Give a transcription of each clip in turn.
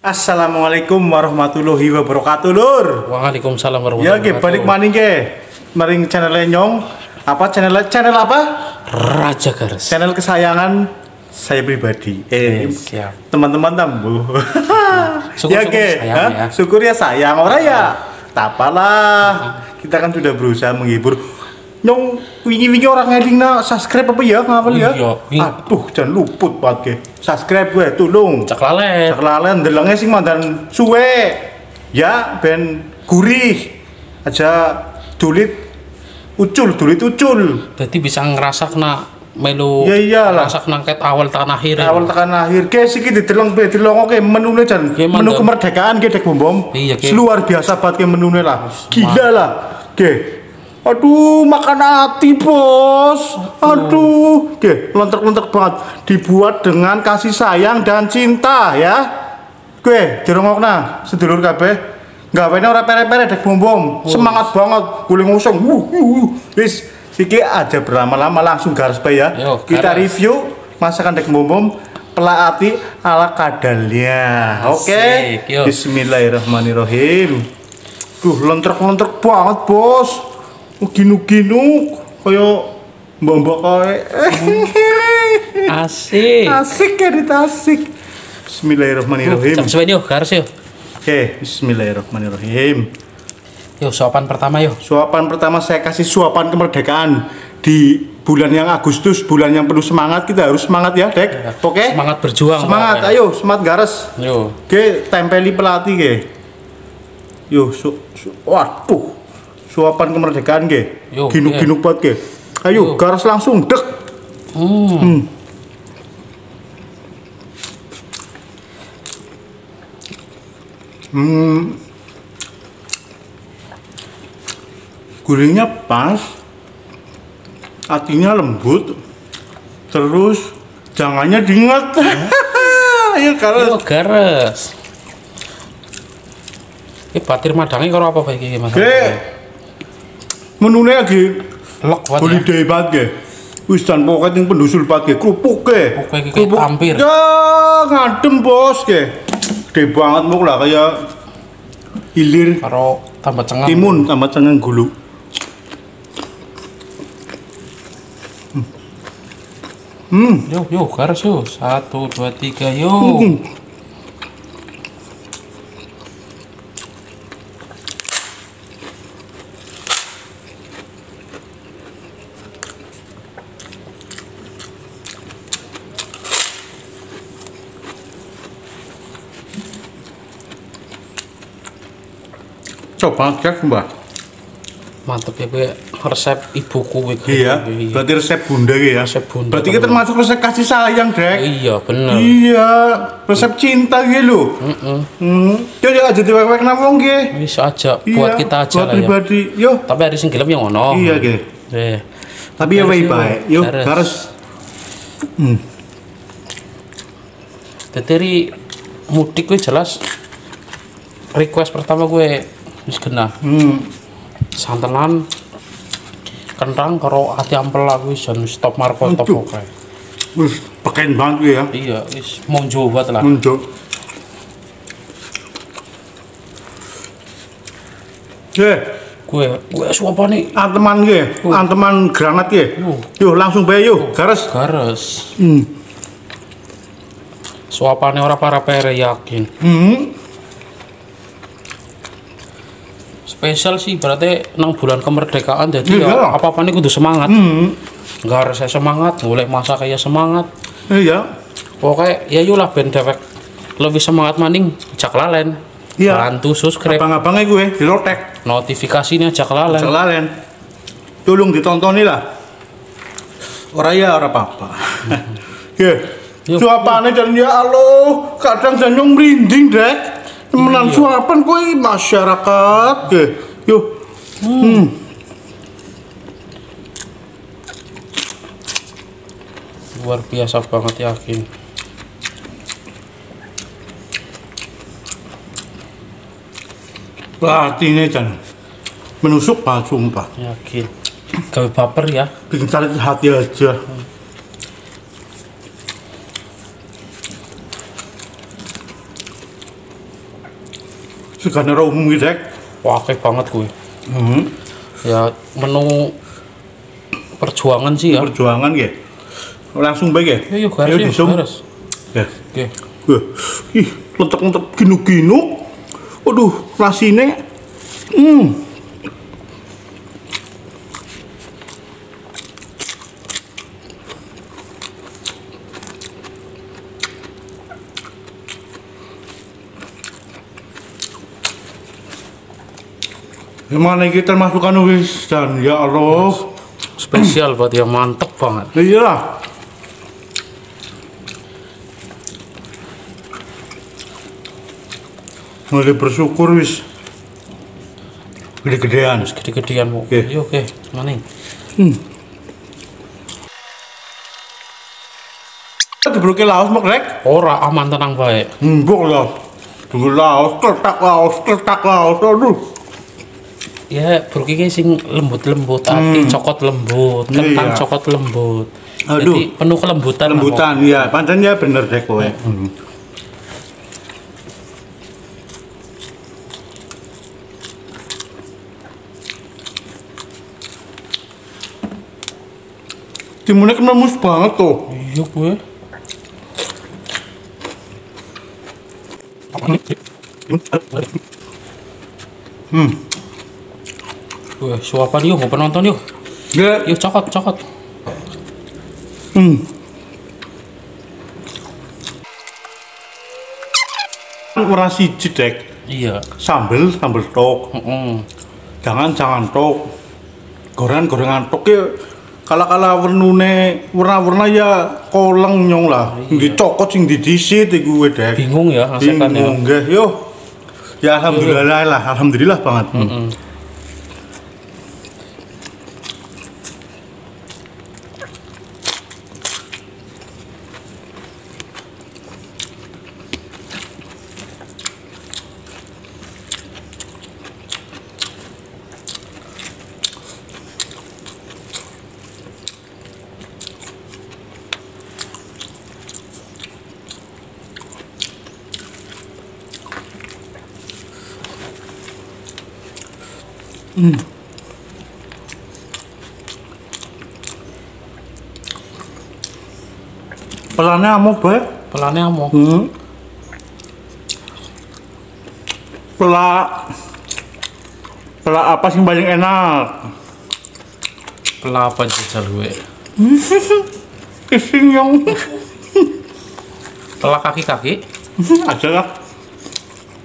Assalamualaikum warahmatullahi wabarakatuh, Lur. Waalaikumsalam warahmatullahi wabarakatuh. Ya, balik maning ke maring channel nyong. Apa channel apa? Raja Gares. Channel kesayangan saya pribadi. Siap. Teman-teman tambuh. Syukur, ya, ke. Sayang, ya. Syukur ya sayang ora ya. Tak apalah. Kita kan sudah berusaha menghibur. Nyong wingi-wingi orang ngelingna subscribe apa ya ngapel ya? Aduh, jangan luput banget ke. Subscribe gue tolong. Cek lalen. Cek lalen delenge sing mandan suwe. Ya ben gurih. Aja dulit ucul, dulit ucul. Jadi bisa ngerasa kena melu. Ya iyalah. Ngerasa kena ket awal tekan akhir. Awal tekan akhir. Ke siki dideleng be dilongo ke menune jan. Menu kemerdekaan ke Dek Bombom. Iya, ke. Luar biasa banget ke menune lah. Gila lah. Ke. Aduh, makan hati, bos. Aduh, oke, lontek-lontek banget. Dibuat dengan kasih sayang dan cinta, ya. Oke, dirungokna sedulur kabeh. Gawene ora pere-pere Dek Bombom. Semangat banget, guling ngusung. Wis, iki aja berlama-lama langsung garis bae ya. Yo, kita review masakan Dek Bombom pelak ati ala kadalnya. Oke. Bismillahirrahmanirrahim. Duh, lontrek-lontrek banget, bos. Ginuk-ginuk kaya mbok-mbok kae. Asik. Asik ya, asik. Bismillahirrahmanirrahim. Cak suwe yo, garis yo. Oke, bismillahirrahmanirrahim. Yo, suapan pertama yo. Suapan pertama saya kasih suapan kemerdekaan di bulan yang Agustus, bulan yang penuh semangat, kita harus semangat ya, Dek. Oke. Semangat berjuang. Semangat, ayo, semangat garis. Yo. Oke, tempeli pelati ke. Yo, waduh. Suapan kemerdekaan ke, ginuk-ginuk banget ke. Ayo, garis langsung, dek. Gurihnya pas, atinya lembut, terus jangannya dinget. Ayo garis. Yo, garis. Ini batir madangnya kalau apa kayak gini mas? Menune lagi lek banget. Holiday banget ke. Wis jan pokoke ning pendusul banget ke, kerupuk ke. Kerupuk tampir. Ya ngadem bos ke. Gede banget muk lah kayak hilir karo tambah cengang. Timun tambah cengang gulu. Yo yo garis yo. 1 2 3 yo. Coba cek mbak. Mantep ya gue resep ibuku gue. Iya, berarti resep bunda ya. Resep bunda. Berarti kita termasuk resep kasih sayang, Dek. Iya bener. Iya, resep cinta gitu. Yo yo aja diwek-wek nang wong ge. Bisa aja buat kita aja buat lah ya. Pribadi. Yo. Tapi hari sing gelem yang ngono. Iya ge. Tapi ya wae bae. Yo, harus. Dadi mudik gue jelas request pertama gue wis kena. Santenan kentang karo ati ampel aku wis jan stop marko top pokoke. Wis peken banget ya. Iya, wis monjo banget lah. Monjo. Gue suapane anteman ge, anteman granat ge. Yo langsung bae yo, garis. Garis. Suapane ora para pere yakin. Spesial sih berarti nang bulan kemerdekaan jadi ya apa-apa ini kudu semangat. Nggak harus saya semangat, boleh masak kayak semangat. Iya. Pokoknya ya yulah ben dewek lebih semangat maning jak lalen. Iya. Bantu subscribe. Abang-abangnya gue dilotek. Notifikasinya jak lalen. Jak lalen. Tolong ditontoni lah. Ora ya ora apa-apa. Oke. Suapane jan ya Allah, kadang jan nyong merinding, Dek. Temenan suapan kowe masyarakat. Yo. Luar biasa banget yakin. Batine jan menusuk banget sumpah. Yakin. Gawe baper ya. Bikin sakit hati aja. Segane ora umum iki, Dek. Wah, akeh banget kuwi. Ya, menu perjuangan sih ya. Perjuangan nggih. Langsung bae nggih. Yo, garis. Ya. Oke. Wah, ih, lentek-lentek ginuk-ginuk. Aduh, rasine. Gimana kita termasuk anu wis dan ya Allah. Spesial buat yang mantep banget. Iya. Mulai bersyukur wis. Gede-gedean. Wis gede-gedean bu. Oke. Yo, oke, maning. Dibroke laos mok rek? Ora, aman tenang bae. Mbok lho. Tunggu laos, kertak laos, kertak laos. Aduh. Ya, broke iki sing lembut-lembut, ati cokot lembut, kentang cokot lembut. Aduh. Jadi penuh kelembutan. Lembutan, iya. Pancen ya bener deh kowe. Timunnya kememus banget tuh. Iya gue. Wah, suapan yuk, mau penonton yuk. Ya. Yuk, cokot, cokot. Ora siji, Dek. Iya. Sambel, sambel tok. Jangan-jangan tok. Gorengan-gorengan tok ya. Kala-kala wernune warna-warna ya koleng nyong lah. Iya. Dicokot sing didisit iku kowe, Dek. Bingung ya rasakan ya. Bingung nggih, yo. Ya alhamdulillah lah, alhamdulillah banget. Pelannya amok bae. Pelannya amok. Pela apa sih paling enak? Pela apa jajal gue? Kising yang. Pela kaki-kaki? Aja lah.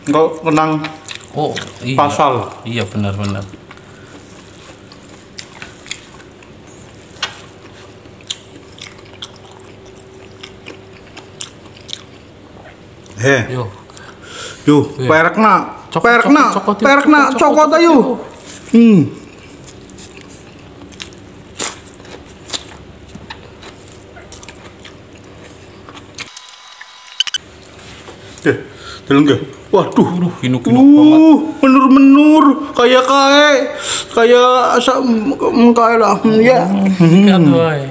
Enggak menang. Oh, iya. Pasal. Iya, benar-benar. He. Yo. Yo, perekna. Perekna. Perekna cokot ayo. Deleng nggih. Waduh, ginuk-ginuk banget. Menur-menur kayak kae, kayak sak kae lah. Ya. Kan wae.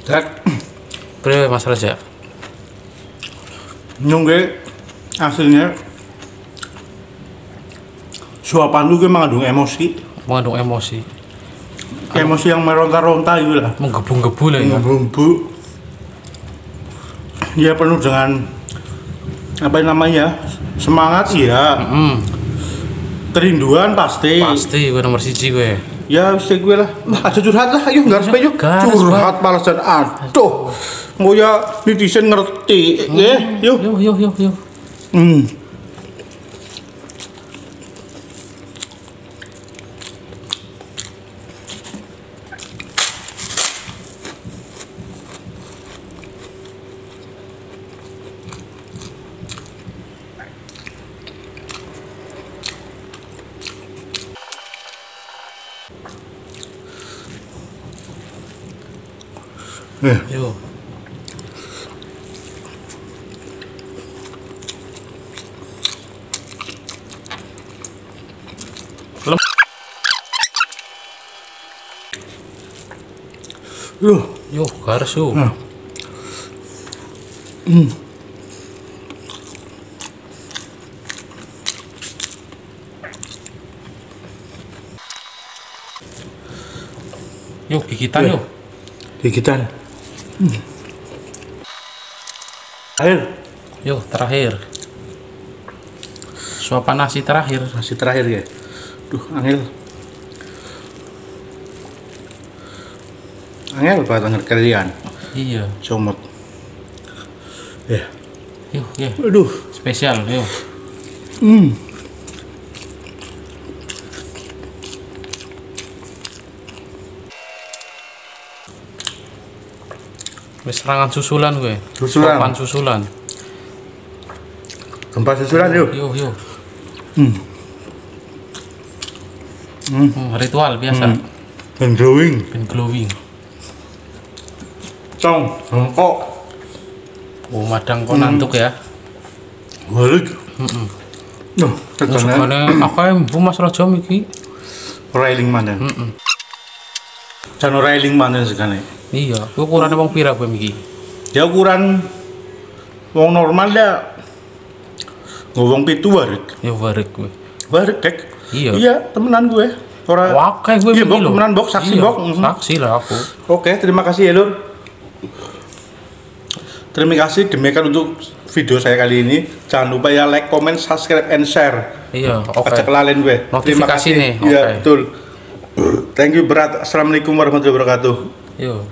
Dek. Priwe Mas Raja? Nyong ge aslinya suapan lu mengandung emosi. Mengandung emosi. Emosi yang meronta-ronta itu lah. Menggebu-gebu lah ya. Menggebu. Ya penuh dengan apa namanya? Semangat iya. Kerinduan pasti. Pasti gue nomor 1 gue. Ya wis gue lah. Aja curhat lah, ayo garis bae yuk. Curhat malas dan aduh. Mau ya netizen ngerti, ya. Yuk. Yuk yuk yuk yuk. Yo. Yo, garis yo. Nah. Yuk, gigitan yuk. Gigitan. Terakhir. Yuk, terakhir. Suapan nasi terakhir. Nasi terakhir ya. Duh, angel. Angel banget angel kalian. Iya. Comot. Ya. Yuk, ya. Aduh. Spesial, yuk. Wis serangan susulan gue. Susulan. Suapan susulan. Gempa susulan yuk. Yuk, yuk. Ritual biasa. Ben glowing. Ben glowing. Cong, kok. Oh, madang kok nantuk ya. Balik. Noh, segane akeh mbu Mas Raja iki. Railing mandan. Jan railing mandan segane. Iya, ukurane wong pira kowe iki? Ya ukuran wong normal ya. Wong 7 wareg. Ya wareg kowe. Wareg, Dek. Iya. Iya, temenan gue. Ora. Wakeh gue iya, Bok, temenan, Bok, saksi, iya, Bok. Saksi lah aku. Oke, terima kasih ya, Lur. Terima kasih demikian untuk video saya kali ini. Jangan lupa ya like, comment, subscribe, and share. Iya, oke. Aja kelalen gue. Notifikasi terima kasih nih. Iya, okay. Betul. Thank you berat. Assalamualaikum warahmatullahi wabarakatuh. Yo.